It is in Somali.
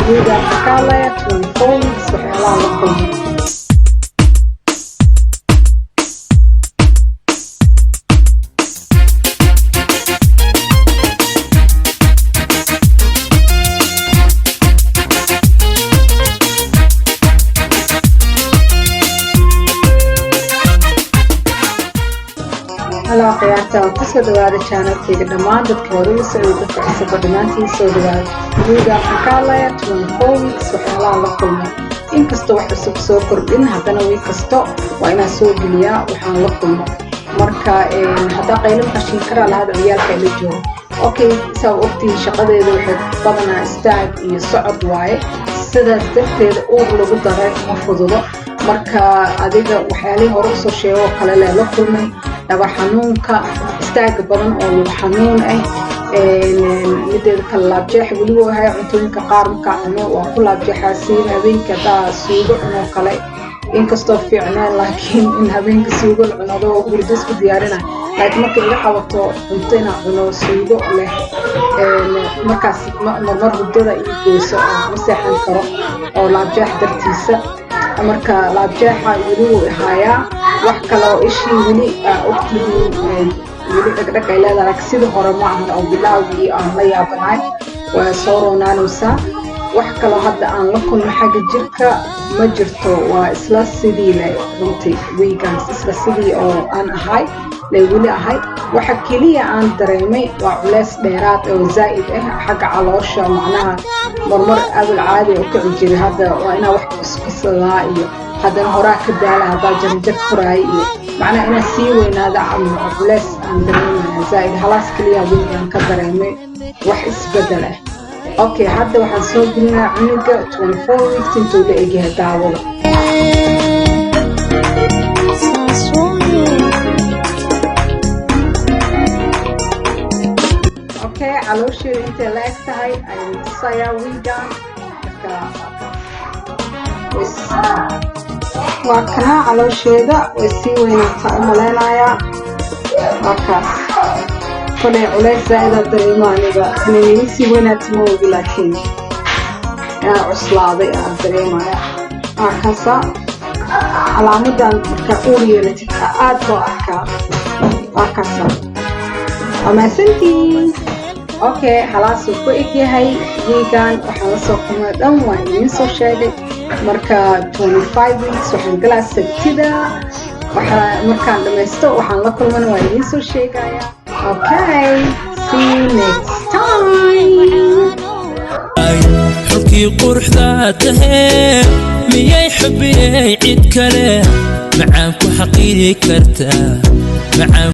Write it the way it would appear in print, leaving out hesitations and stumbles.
Wiigaan waxaan ka hadlayaa 24 weeks waxyaalaha la kulmay. Hello khiyaarta, waan kusoo dhawaada channelkayga. Dhammaan dadka hore la socday, dadka cusubba, dhammaantiin soo dhawaada. Wiigaan waxaan ka hadlayaa 24 weeks waxyaalaha la kulmay. Inkastoo wax cusub soo kordhin, haddana week kasto waa inaan soo geliyaa waxaan la kulmo. Marka haddaa qaylo maqashiin karaa lahada, ciyaalka ila joogo. Okay, saa ogtihiin, shaqadeeda waxay badanaa istaag iyo socod waaye. Sidaas darteeda uur lagu daray ma fududo. Marka adiga waxyaalihii hore usoo sheego kale lee la kulmay: dhabar xanuunka, istaaga badan oo lagu xanuun ah, mideeda kale laabjeex weliba ahay. Cuntooyinka qaar markaa cuno waa ku laabjeexaa, siiba habeenka haddaa suugo cunoo kale. Inkastoo fiicneen, laakiin in habeenka suugo la cuno adoo hurdo isku diyaarina, laakiin marka iga qabato cunto inaan cuno suugo leh, markaas marmar hurdada ii goyso oo ma seexan karo oo laabjeex dartiisa. Marka laabjeexa weli wuu ihaayaa. Wax kale oo ishii weli aa ogtihiin, weli dhagdhag ay leedahay, laakiin sidii hore ma ahan oo bilaawgii aan la yaabanahay, waa soo roonaanaysaa. Wax kaloo hadda aan la kulmo xagga jirka ma jirto, waa isla sidii le runtii. Wiigaans isla sidii oo aan ahay le weli ahay. Waxa keliya aan dareemay waa culeys dheeraad oo zaa'id ah xagga caloosha. Macnaha marmar awal caadi oo kici jiray, hadda waa inaa wax cuskasadaa iyo haddana horaa ka daala haddaa jaranjar koraay iyo macnaha inaa sii weynaada ama culeys aan dareemaya zaa'id. Halaas keliya wiigaan ka dareemay wax isbedel ah. Okay, hadda waxaan soo gelinaa cunuga 24 weeks intuu la egyahay, daawada. Saas waaye. Okay, caloosheeda intay la eg tahay ayaan tusayaa wiigan. Marka waa kanaa, caloosheeda way sii weynaataa u maleynayaa. Waa kaas. Kolay culays zaa'idaa dareemo aniga. Inay iga sii weynaato ma ogi, laakiin inaan cuslaaday aan dareemaya. Waa kaasa calaamadan markaa uur yeelatid aad loo arkaa. Waa kaasa. Waa mahadsantihiin. Okay, halaasuu ku eg yahay wiigan. Waxaan la soo kulmay dhan waan idiin soo sheegay. Marka 25 weeks waxaan galaa Sabtida. Waxaa markaan dhamaysto waxaan la kulmana waa idiin soo sheegaya. Okay, see you next time. Xulkii quruxdaa tahee, miyay xubiyey cid kale macaan ku xaqiiri kartaa macaan?